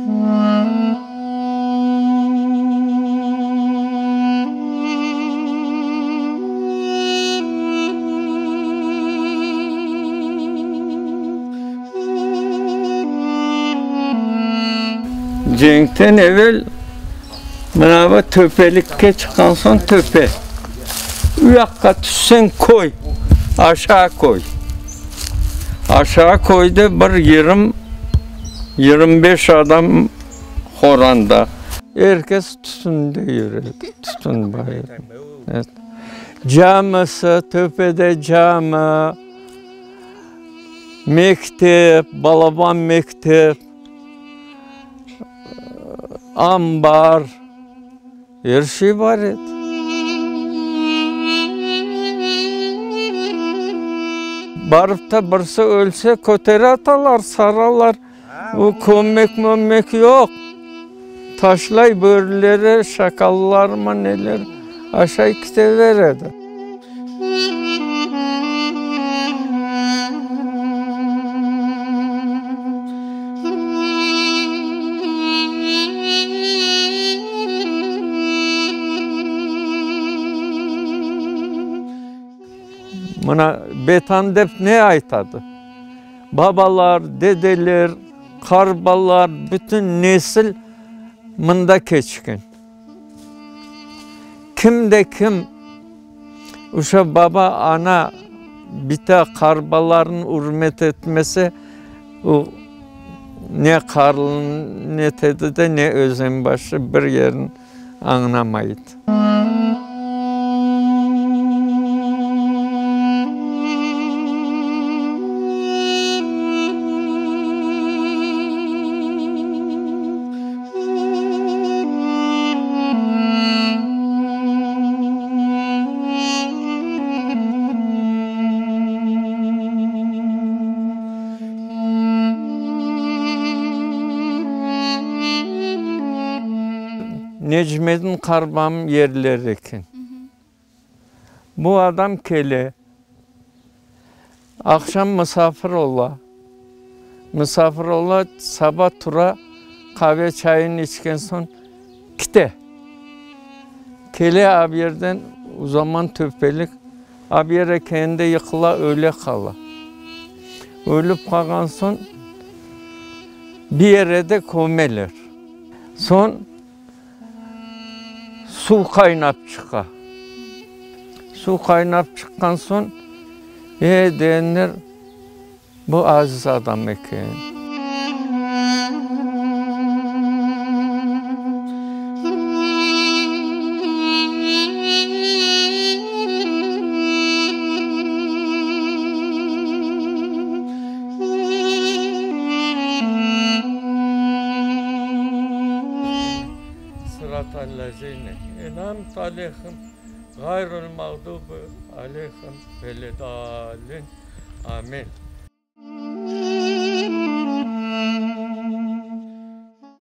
Cenkten evel mına bu töpelikke çıqqan soñ töpe, u yaqqa tüşseñ köy, aşağı köy. Aşağı köyde bir yırım, 25 adam horanda. Er kes tütünde yüre edi, tütün bar edi. Evet. Camisi, töpede cami, mektep, balaban mektep, ambar, er şey bar edi. Barıp da birisi ölse, kötere atalar, saralar. O kömmek-mömmek yoq. Taşlay börüleri, şakallarmı, neler, aşay kite beredi. Mına, betan dep ne aytadı? Babalar, dedeler, qarbalar, bütün nesil mında keçken. Kim de kim uşa baba, ana, bita, qarbalarını ürmet etmese, o ne qarlını netedi de, ne Özenbaşı bir yerini añlamaydı. Necmedin Qarbam yerleri eken. Bu adam kele, aqşam musafir ola. Musafir ola, saba tura, qave çayını içken soñ kite. Kele ab yerden, o zaman töpelik, ab yere kendi yıqıla, öle qala. Ölip qalğan soñ bir yere de kömeler. Soñ suv qaynap çıqa. Suv qaynap çıqqan soñ, e, degenler, bu aziz adam eken. Sıratallezine en'amte aleyhim ğayril mağdubi aleyhim veled-dallin. Amin.